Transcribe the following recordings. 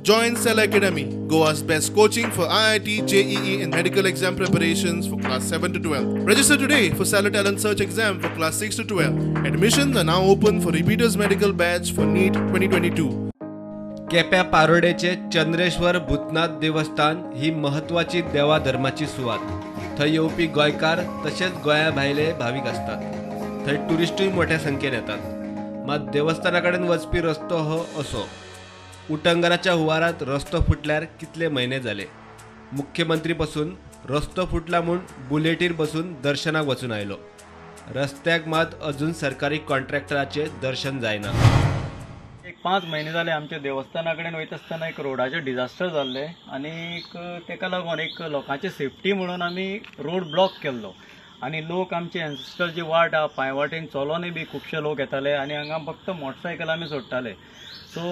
Join Cell Academy, Goa's best coaching for IIT, JEE, and medical exam preparations for class 7 to 12. Register today for Cellar Talent Search exam for class 6 to 12. Admissions are now open for repeaters medical batch for NEET 2022. केप्या पारोडेचे Chandreshwar Bhootnath देवस्थान ही म्हत्वाची देवा धर्माची सुवात. थंय येवपी गोंयकार तशेंच गोंया भायले भावीक आसतात. थंय ट्युरिस्टूय मोठ्या संख्येन येतात. मात देवस्थाना कडेन वचपी रस्तो हो असो. उटंगराच्या हुवारात रस्तो फुटल्यार कितले म्हयने जाले. मुख्यमंत्री पसून रस्तो फुटला म्हूण बुलेटीर बसून दर्शनाक वचून आयलो. रस्त्याक मात अजून सरकारी कॉन्ट्रॅक्टराचे दर्शन जायना. एक 5 म्हयने जाले आमच्या देवस्थाना कडेन वयता आसतना एक रोडाचें डिजास्टर जाल्लें आनी तेका लागून एक लोकांची सेफ्टी म्हणून आमी रोड ब्लॉक केल्लो आनी लोक आमचे एन्सेस्टर जी वाट आहा पांयवाटेन चलोनूय बी खुबशे लोक येताले आनी हांगा फक्त मोटरसायकल आमी सोडटाले. सो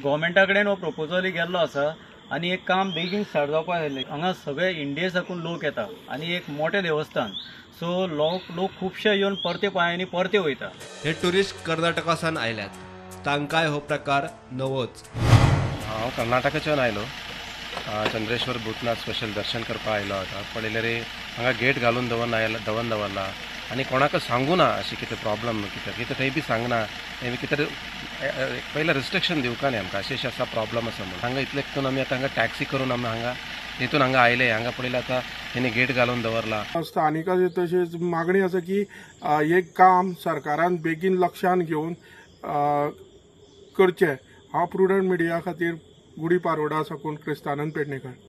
गोवोरमेंटा कडेन हो प्रपोजलूय गेल्लो आसा आनी एक काम बेगीन स्टार्ट जावपाक जाय. हांगा सगळे इंडिये साकून लोक येता आनी एक मोठें देवस्थान, सो लोक खुबशे येवन परते पांयांनी परते वयता. हे ट्युरिस्ट कर्नाटका सावन आयल्यात, तांकांय हो प्रकार नवोच. हांव कर्नाटकाच्यान आयलो, चंद्रेश्वर भूतनाथ स्पेशल दर्शन करपाक आयलो. आतां पळयल्यार हांगा गेट घालून दवरून दवरला आनी कोणाक सांगू ना अशें कितें प्रॉब्लम कितें कितें थंय बी सांगना. कितें पयलें रिस्ट्रिक्शन दिवका न्ही आमकां अशें अशें आसा प्रॉब्लम आसा म्हणून. हांगा इतलें करून आमी आतां हांगा टॅक्सी करून आमी हांगा तितून हांगा आयले. हांगा पळयलें आतां तेणी गेट घालून दवरला. स्थानिकांची तशेंच मागणी आसा की हे काम सरकारान बेगीन लक्षान घेवन करचें. हांव प्रुडंट मिडिया खातीर गुडी पारोडा साकून क्रिस्तानंद पेडणेकर.